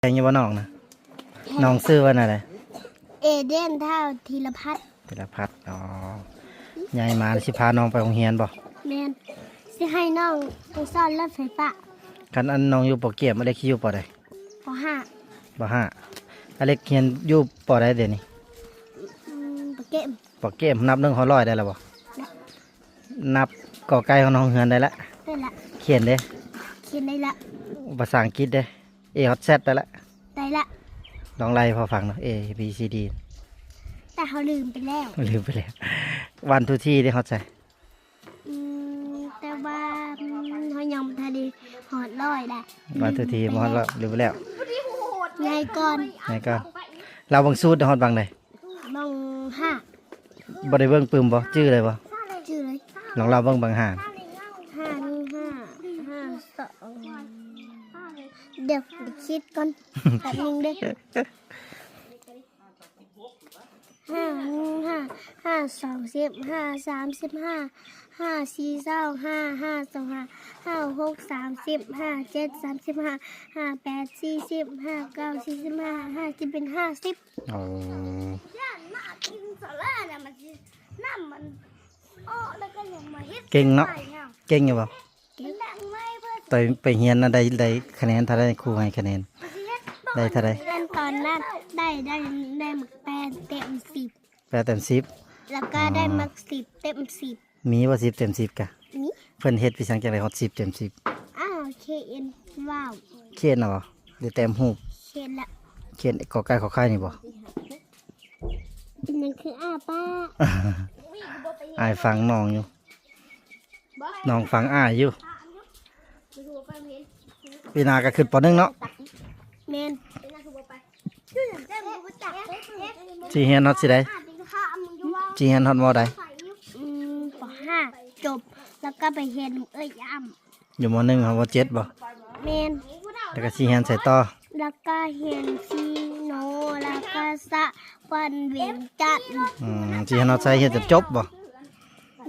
ແຂງຢູ່ບໍ່ນ້ອງນະ? ນ້ອງຊື່ວ່າແນວໃດ? ເອເດນ ທ້າວທີລະພັດ ທີລະພັດ. ອໍ ໃຫຍ່ມາຊິພານ້ອງໄປໂຮງຮຽນບໍ່? ແມ່ນ ຊິໃຫ້ນ້ອງໄປສອນລົດໄຟຟ້າ. ຄັນອັນນ້ອງຢູ່ປໍກຽມ ອາເລັກຊິຢູ່ປໍໃດ? ປໍຫ້າ ປໍຫ້າ. ອາເລັກຮຽນຢູ່ປໍໃດດຽວນີ້? ອືມ ປໍກຽມ ປໍກຽມ. ນັບໜຶ່ງຮອດຮ້ອຍໄດ້ແລ້ວບໍ່? ໄດ້. ນັບກໍໄກ່ຮອດຫ້ອງເຮືອນໄດ້ລະ? ໄດ້ລະ. ຂຽນເດ້? ຂຽນໄດ້ລະ. ພາສາອັງກິດເດ້? ເອຮອດແຊັດໄດ້ລະ? ໄດ້ລະ. ລອງໄລ່ໃຫ້ພໍ່ຟັງເນາະ ເອ ບີ ຊີ ດີ ແຕ່ເຮົາລືມໄປແລ້ວ ລືມໄປແລ້ວ. ວັນ ທູ ທີ ເດ້ ຮອດໃສ? ອືມ ແຕ່ວ່າ ອືມ ເຮົາຍັງບໍ່ທັນໄດ້ຮອດຮ້ອຍດະ. ວັນ ທູ ທີ ບໍ່ຮອດຮ້ອຍ ລືມໄປແລ້ວ. ໃຫຍ່ກ່ອນ ໃຫຍ່ກ່ອນ. ລາວເບິ່ງສູດຮອດບັງໃດ? ບັງຫ້າ. ບໍ່ໄດ້ເບິ່ງປຶ້ມບໍ່? ຈື່ໄດ້ບໍ່? ຈື່ເລີຍ. ລອງເລົ່າເບິ່ງບັງຫ້າ. ຫ້າໜຶ່ງຫ້າ ຫ້າສອງ ດຽວຄິດກ່ອນ ແປັບໜຶ່ງເດີ້. ຫ້າໜຶ່ງຫ້າ ຫ້າສອງສິບ ຫ້າສາມສິບຫ້າ ຫ້າສີ່ຊາວຫ້າ ຫ້າສອງຫ້າ ຫ້າຫົກສາມສິບ ຫ້າເຈັດສາມສິບຫ້າ ຫ້າແປດສີ່ສິບ ຫ້າເກົ້າສີ່ສິບຫ້າ ຫ້າສິບເປັນຫ້າສິບ. ອໍ ຢ້ານມາກິນສາລານະ ມັນຊິ ນ້ຳມັນອອກ ແລ້ວກໍຍັງມາເຮັດ ເກັ່ງເນາະ ເກັ່ງຢູ່ບໍ່? ເກັ່ງ. ໄປ ໄປຮຽນນະ ໄດ້ ໄດ້ຄະແນນເທົ່າໃດ? ຄູໃຫ້ຄະແນນ ໄດ້ເທົ່າໃດ? ຕອນນັ້ນໄດ້ ໄດ້ ໄດ້ໝາກແປດເຕັມສິບ. ແປດເຕັມສິບ ແລ້ວກໍໄດ້ ອໍ ໝາກສິບເຕັມສິບ. ມີບໍ່ສິບເຕັມສິບກະ? ມີ. ເພິ່ນເຮັດໄປສັງຈັ່ງໄດ້ຮອດສິບເຕັມສິບ? ອ້າວ ຂຽນ ເວົ້າ ຂຽນນະບໍ່? ຫຼືແຕ້ມຮູບ? ຂຽນລະ ຂຽນ ກໍໄກ່ ຂໍໄຂ່ ນີ້ບໍ່? ມັນຄືອ້າປ້າ. ອ້າຍຟັງນ້ອງຢູ່ ນ້ອງຟັງອ້າຍຢູ່. ປີໜ້າກໍຂຶ້ນ ປໍໜຶ່ງ ເນາະ? ແມ່ນ. ຊິຮຽນຮອດຊິໃດ? ຊິຮຽນຮອດ ມໍໃດ? ອືມ ປໍຫ້າ ຈົບ ແລ້ວກໍໄປຮຽນນຳເອື້ອຍອ້ຳ. ຢູ່ ມໍໜຶ່ງ ຮອດ ມໍເຈັດ ບໍ່? ແມ່ນ. ແລ້ວກໍຊິຮຽນໃສຕໍ່? ແລ້ວກໍຮຽນຊີໂນ ແລ້ວກໍສະຫວັນ ວຽງຈັນ. ອືມ ຊິຮຽນຮອດໃສ? ຮຽນຈົນຈົບບໍ່?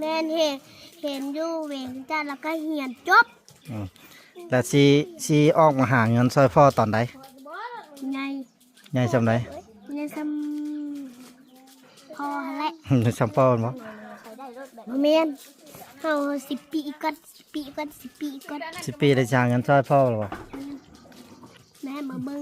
ແມ່ນ ຮຽນ ຮຽນຢູ່ວຽງຈັນ ແລ້ວກໍຮຽນຈົບ. ອືມ ແລ້ວຊິ ຊິອອກມາຫາເງິນຊ່ອຍພໍ່ຕອນໃດ? ໃຫຍ່. ໃຫຍ່ສ່ຳໃດ? ໃຫຍ່ສ່ຳພໍ່ຫັ້ນແຫຼະ. ໃຫຍ່ສ່ຳພໍ່ແມ່ນບໍ່? ບໍ່ແມ່ນ ເຮົາ ເຮົາຊິປີກ່ອນ ຊິປີກ່ອນ ຊິປີກ່ອນ. ຊິປີແລ້ວຊິຫາເງິນຊ່ອຍພໍ່ແລ້ວບໍ່? ແມ່ມາເບິ່ງ